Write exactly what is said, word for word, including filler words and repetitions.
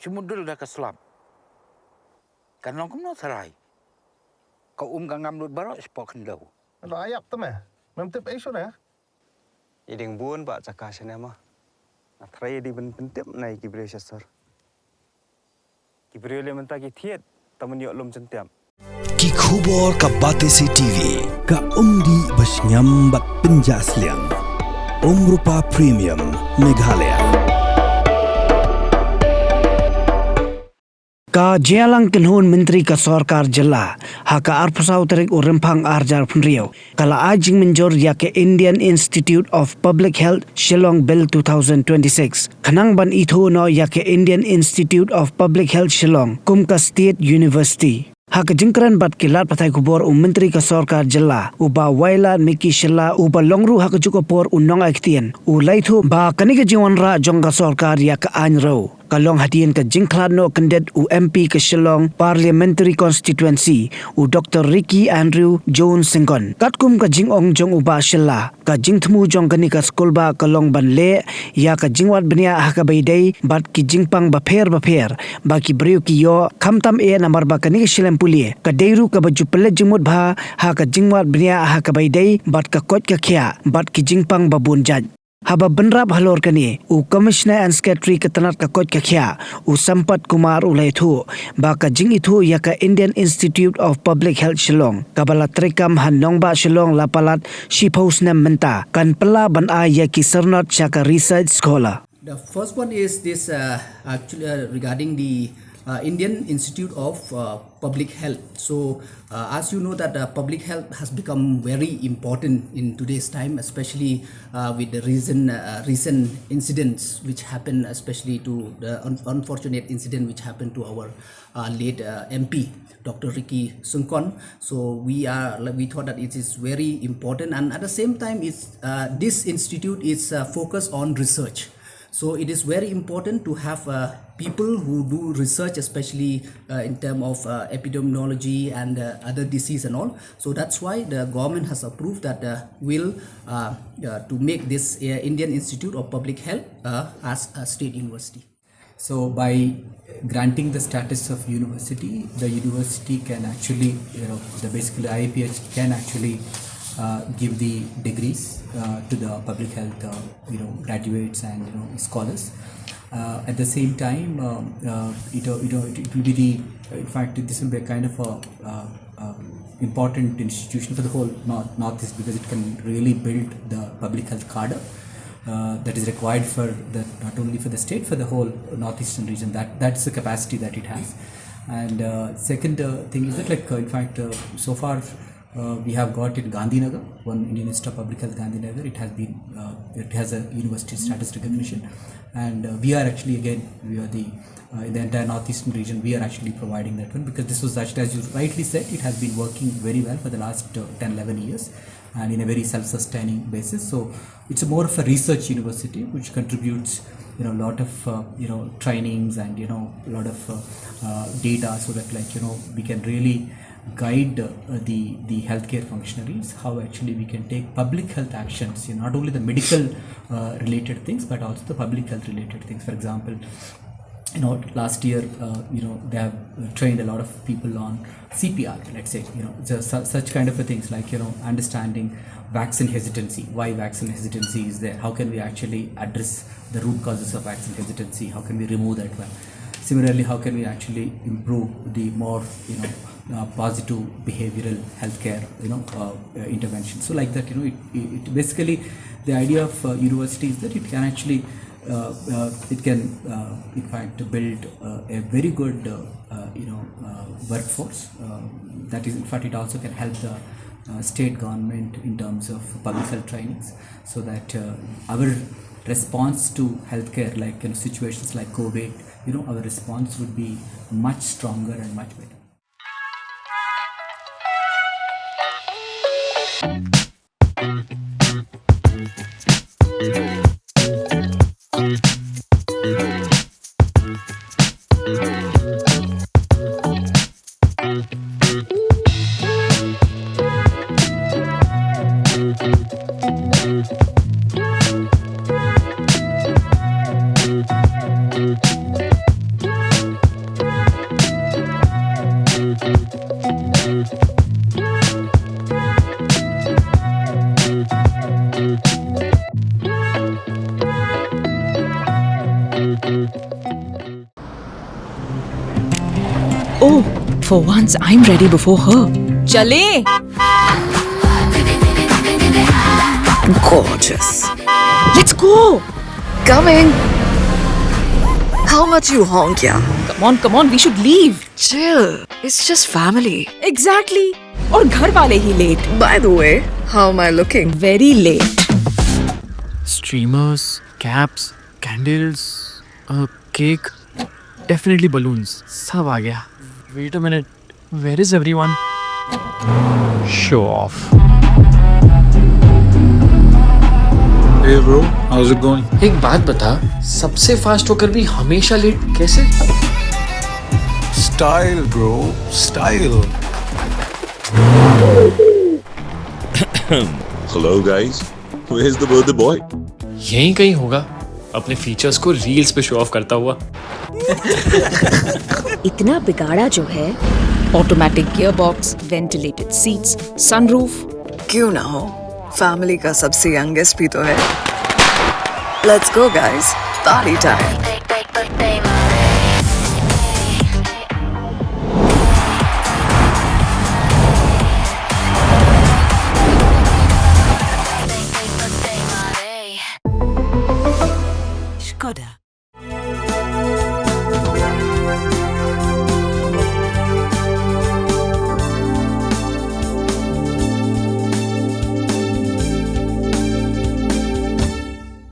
Te mut dul da ka slap. Kan long kumno tharai. Ka um ka ngam lut baroh shapoh khyndew. Lo ayap te me. Mem tip ei shuh ne. I ding bun ba jaka shane ma. Nga tharai i ding ban pyntip na i ki briew sha sor. Ki briew le mynta ki thied ta man ïoh lum jyntiap. Ki khubor ka Batesi T V, ka umdih ba shngiam bad pynjah sliang. Umrupa Premium, Meghalaya. Ka jingïalang kynhun myntri ka sorkar jylla, ha ka arphew saw tarik u Rymphang arhajar phew hynriew, ka la ai jingmynjur ïa ka Indian Institute of Public Health Shillong Bill two thousand twenty-six, khnang ban ithuh noh ïa ka Indian Institute of Public Health Shillong kum ka State University. Ha ka jingkren bad ki lad pathai khubor u myntri ka sorkar jylla, u Bah Wailadmiki Shylla, uba long ruh ha kajuh ka por u nongai ktien, u la ïathuh ba kane ka jingwanrah jong ka sorkar ïa ka aiñ rew ka long hadien ka jingkhlad noh kyndit u M P ka Shillong Parliamentary Constituency, u Doktor Ricky Andrew Jones Syngkon. Katkum ka jingong jong u Bah Shylla, ka jingthmu jong kane ka skulbah ka long ban leh ïa ka jingwad bniah ha kaba ïadei bad ki jingpang bapher bapher ba ki briew ki ïoh, khamtam eh namar ba kane ka shlem pule ka dei ruh kaba ju pynleit jingmut bha ha ka jingwad bniah ha kaba ïadei bad ka koit ka khiah bad ki jingpang ba bun jait. Haba bynrap halor kane, u Commissioner and Secretary ka tnat ka koit ka khiah, u Sampath Kumar, u la ïathuh ba ka jingithuh ïa ka Indian Institute of Public Health Shillong, kaba la treikam ha nongbah Shillong la palat shiphew snem mynta, kan pynlah ban ai ïa ki syrnod sha ka research scholar. The first one is this, uh, actually, uh, regarding the, uh, Indian Institute of, uh, Public Health. So, uh, as you know that, uh, public health has become very important in today's time, especially, uh, with the recent, uh, recent incidents which happened, especially to the un-, unfortunate incident which happened to our, uh, late, uh, M P, Doctor Ricky Syngkon. So we are, like, we thought that it is very important, and at the same time, it's, uh, this institute is, uh, focused on research. So it is very important to have, uh, people who do research, especially, uh, in term of, uh, epidemiology and, uh, other disease and all. So that's why the government has approved that, uh, will, uh, uh, to make this, uh, Indian Institute of Public Health, uh, as a state university. So by granting the status of university, the university can actually, you know, the basically I I P H can actually, uh, give the degrees, uh, to the public health, uh, you know, graduates and, you know, scholars. Uh, at the same time, um, uh, it, uh, you know, it, it will be the, in fact, this will be a kind of a, uh, uh, important institution for the whole North, Northeast, because it can really build the public health cadre, uh, that is required for the, not only for the state, for the whole Northeastern region. That, that's the capacity that it has. And, uh, second, uh, thing is that, like, uh, in fact, uh, so far, uh, we have got in Gandhinagar, one Indian Institute of Public Health, Gandhinagar. It has been, uh, it has a university status recognition, and, uh, we are actually, again, we are the, uh, in the entire Northeastern region, we are actually providing that one, because this was actually, as you rightly said, it has been working very well for the last, uh, ten, eleven years, and in a very self-sustaining basis. So it's more of a research university which contributes, you know, a lot of, uh, you know, trainings and, you know, a lot of, uh, uh, data, so that, like, you know, we can really guide, uh, the, the healthcare functionaries, how actually we can take public health actions, you know, not only the medical, uh, related things, but also the public health related things. For example, you know, last year, uh, you know, they have, uh, trained a lot of people on C P R, let's say, you know, the, su-, such kind of a things, like, you know, understanding vaccine hesitancy, why vaccine hesitancy is there, how can we actually address the root causes of vaccine hesitancy, how can we remove that one. Similarly, how can we actually improve the more, you know, uh, positive behavioral healthcare, you know, uh, uh, intervention. So like that, you know, it, it, it basically, the idea of, uh, university is that it can actually, uh, uh, it can, uh, in fact, build, uh, a very good, uh, uh, you know, uh, workforce. Uh, that is, in fact, it also can help the, uh, state government in terms of public health trainings, so that, uh, our response to healthcare, like, you know, situations like COVID, you know, our response would be much stronger and much better. For once, I'm ready before her. चले। Gorgeous. Let's go. Coming. How much you honk, yeah? Come on, come on, we should leave. Chill. It's just family. Exactly. और घर वाले ही late. By the way, how am I looking? Very late. Streamers, caps, candles, a cake, definitely balloons. सब आ गया. Wait a minute. Where is everyone? Show off. Hey bro, how's it going? एक बात बता, सबसे फास्ट होकर भी हमेशा लेट कैसे? Style, bro, style. Hello, guys. Where's the birthday boy? यहीं कहीं होगा, अपने फीचर्स को रील्स पे शो ऑफ करता हुआ. इतना बिगाड़ा जो है. Automatic gearbox, ventilated seats, sunroof. क्यों ना हो, फैमिली का सबसे यंगेस्ट भी तो है. Let's go guys, party time. Skoda.